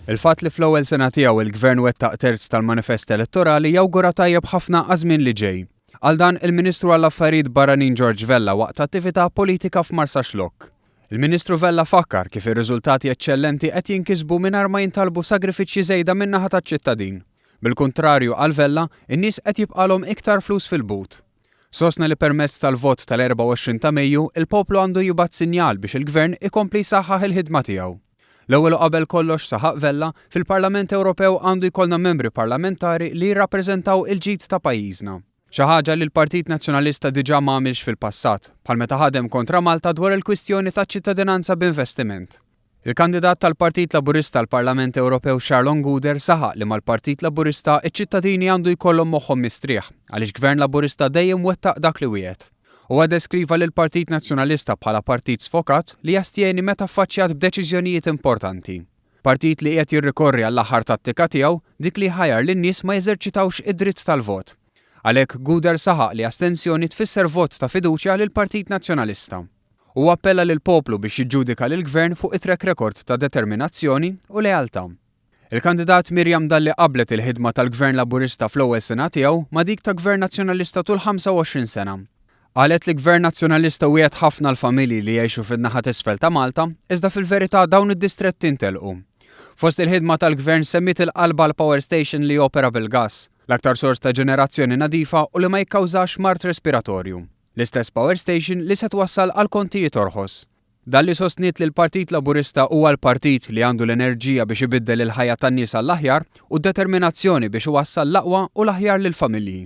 Il-fatt li fl-ewwel sena tiegħu il-Gvern wettaq terz tal-manifest elettorali jawgura tajjeb ħafna għaż-żmien li ġej. Qal dan il-Ministru għall-Affarijiet Barranin George Vella waqt attività politika f'Marsaxlokk. Il-Ministru Vella fakkar kif ir-riżultati eċċellenti qed jinkisbu mingħajr ma jintalbu sagrifiċċji żejda min-naħa taċ-ċittadin. Bil-kuntrarju, qal Vella, in-nies qed jibqalhom iktar flus fil-but. Sostna li permezz tal-vot tal-24 ta' Mejju, il-poplu għandu jibgħat sinjal biex il-Gvern ikompli jsaħħaħ il-ħidma tiegħu. L-ewwel u qabel kollox, saħaq Vella, fil-Parlament Ewropew għandu jkollna membri parlamentari li jirrappreżentaw il-ġid ta' pajjiżna. Xi ħaġa li l-Partit Nazzjonalista diġà ma għamilx fil-passat, bħal meta ħadem kontra Malta dwar il-kwistjoni taċ-ċittadinanza b'investiment. Il-kandidat tal-Partit Laburista għall-Parlament Ewropew Charlon Gouder saħaq li mal-Partit Laburista ċ-ċittadini għandu jkollhom moħħhom mistrieħ għaliex Gvern Laburista dejjem wettaq dak li wiegħed. Huwa ddeskriva lill-Partit Nazzjonalista bħala partit sfokat li jastjeni meta ffaċċjat b'deċiżjonijiet importanti. Partit li qiegħed jirrikorri għall-aħħar tattika tiegħu, dik li jħajjar lin-nies ma jeżerċitawx id-dritt tal-vot. Għalhekk Gouder saħaq li astensjoni tfisser vot ta' fiduċja lill-Partit Nazzjonalista. Huwa appella lill-poplu biex jiġġudika lill-Gvern fuq it-track record ta' determinazzjoni u lealtà. Il-kandidat Miriam Dalli qabblet il-ħidma tal-Gvern Laburista fl-ewwel sena tiegħu ma' dik ta' Gvern Nazzjonalista tul 25 sena. Qalet li Gvern Nazzjonalista wiegħed ħafna l-familji li jgħixu fin-naħa t'isfel ta' Malta, iżda fil-verità dawn id-distretti ntelqu. Fost il-ħidma tal-Gvern semmiet il-qalba għall-power station li jopera bil-gass, l-aktar sors ta' ġenerazzjoni nadifa u li ma jikkawżax mard respiratorju. L-istess power station li se twassal għal kontijiet orħos. Dalli sostniet li l-Partit Laburista huwa l-partit li għandu l-enerġija biex ibiddel il-ħajja tan-nies għall-aħjar u d-determinazzjoni biex iwassal l-aqwa u l-aħjar lill-familji.